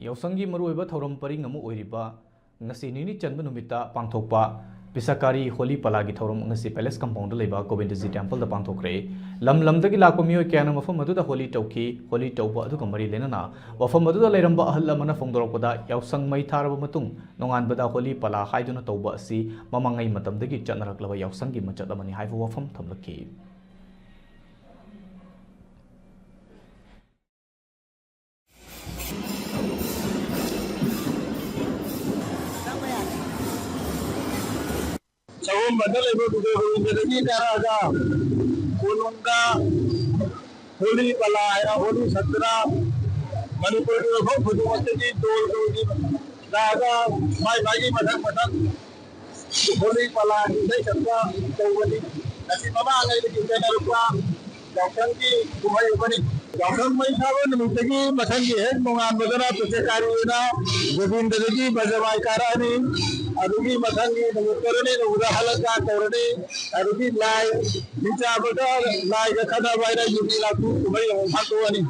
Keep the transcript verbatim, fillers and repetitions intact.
ꯌꯥꯎꯁꯪꯒꯤ ꯃꯔꯨꯑꯣꯏꯕ ꯊꯧꯔꯝ ꯄꯔꯤꯡ ꯑꯃ ꯑꯣꯏꯔꯤꯕ ꯉꯁꯤ ꯅꯤꯅꯤ ꯆꯟꯕ ꯅꯨꯃꯤꯠꯇ ꯄꯥꯡꯊꯣꯛꯄ ꯄꯤꯁꯥꯀꯥꯔꯤ ꯍꯣꯂꯤ ꯄꯂꯥꯒꯤ ꯊꯧꯔꯝ ꯉꯁꯤ ꯄꯦꯂꯦꯁ ꯀꯝꯄꯥꯎꯟꯗ ꯂꯩꯕ ꯒꯣꯕꯤꯟꯗꯖꯤ ꯇꯦꯝꯄꯜꯗ ꯄꯥꯡꯊꯣꯛꯈ꯭ꯔꯦ꯫ ꯂꯝ ꯂꯝꯗꯒꯤ ꯂꯥꯛꯄ ꯃꯤꯑꯣꯏ ꯀꯌꯥꯅ ꯃꯐꯝ ꯑꯗꯨꯗ ꯍꯣꯂꯤ ꯇꯧꯈꯤ꯫ ꯍꯣꯂꯤ ꯇꯧꯕ ꯑꯗꯨꯒ ꯃꯔꯤ ꯂꯩꯅꯅ ꯋꯥꯐꯝ ꯑꯗꯨꯗ ꯂꯩꯔꯝꯕ ꯑꯍꯜ ꯑꯃꯅ ꯐꯣꯡꯗꯣꯔꯛꯄꯗ, ꯌꯥꯎꯁꯪ ꯃꯩ ꯊꯥꯔꯕ ꯃꯇꯨꯡ ꯅꯣꯡꯉꯥꯟꯕꯗ ꯍꯣꯂꯤ ꯄꯂꯥ ꯍꯥꯏꯗꯨꯅ ꯇꯧꯕ ꯑꯁꯤ ꯃꯃꯥꯡꯉꯩ ꯃꯇꯝꯗꯒꯤ ꯆꯠꯅꯔꯛꯂꯕ ꯌꯥꯎꯁꯪꯒꯤ ꯃꯆꯠ ꯑꯃꯅꯤ ꯍꯥꯏꯕ ꯋꯥꯐꯝ ꯊꯝꯂꯛꯈꯤ꯫ ꯁꯒꯣꯜꯕꯟꯗ ꯂꯩꯕ ꯕꯤꯖꯣꯏ ꯒꯣꯕꯤꯟꯗꯗꯒꯤ ꯀꯥꯔꯛꯑꯒ ꯀꯣꯅꯨꯡꯗ ꯍꯣꯂꯤ ꯄꯂꯥ ꯍꯥꯏꯅ ꯍꯣꯂꯤ ꯁꯠꯇꯅ ꯃꯅꯤꯄꯨꯔꯒꯤ ꯃꯐꯝ ꯈꯨꯗꯤꯡꯃꯛꯇꯒꯤ ꯗꯣꯜ ꯗꯣꯜꯒꯤ ꯂꯥꯛꯑꯒ ꯃꯥꯏ ꯃꯥꯏꯒꯤ ꯃꯊꯪ ꯃꯊꯪ ꯍꯣꯂꯤ ꯄꯂꯥꯒꯤ ꯏꯁꯩ ꯁꯛꯄ ꯇꯧꯕꯅꯤ꯫ ꯃꯁꯤ ꯃꯃꯥꯡꯉꯩꯗꯒꯤ ꯆꯠꯅꯔꯛꯄ ꯌꯥꯎꯁꯪꯒꯤ ꯀꯨꯝꯍꯩ ꯑꯃꯅꯤ꯫ ꯌꯥꯎꯁꯪ ꯃꯩ ꯊꯥꯕ ꯅꯨꯃꯤꯠꯇꯒꯤ ꯃꯊꯪꯒꯤ ꯍꯦꯛ ꯅꯣꯡꯉꯥꯟꯕꯗꯅ ꯄꯤꯁꯥꯀꯥꯔꯤ ꯑꯣꯏꯅ ꯒꯣꯕꯤꯟꯗꯗꯒꯤ ꯕꯖꯃꯥꯏ ꯀꯥꯔꯛꯑꯅꯤ꯫ ꯑꯗꯨꯒꯤ ꯃꯊꯪꯒꯤ ꯅꯨꯃꯤꯠ ꯇꯔꯨꯛꯅꯤ ꯅꯨꯃꯤꯠꯇ ꯍꯜꯂꯛꯀ ꯇꯧꯔꯅꯤ꯫ ꯑꯗꯨꯒꯤ ꯂꯥꯏ ꯃꯤꯆꯥꯕꯒ ꯂꯥꯏꯒ ꯈꯠꯅꯕ ꯍꯥꯏꯅ ꯌꯨꯕꯤ ꯂꯥꯛꯄꯤ ꯀꯨꯝꯍꯩ ꯑꯃꯨꯛ ꯄꯥꯡꯊꯣꯛꯑꯅꯤ꯫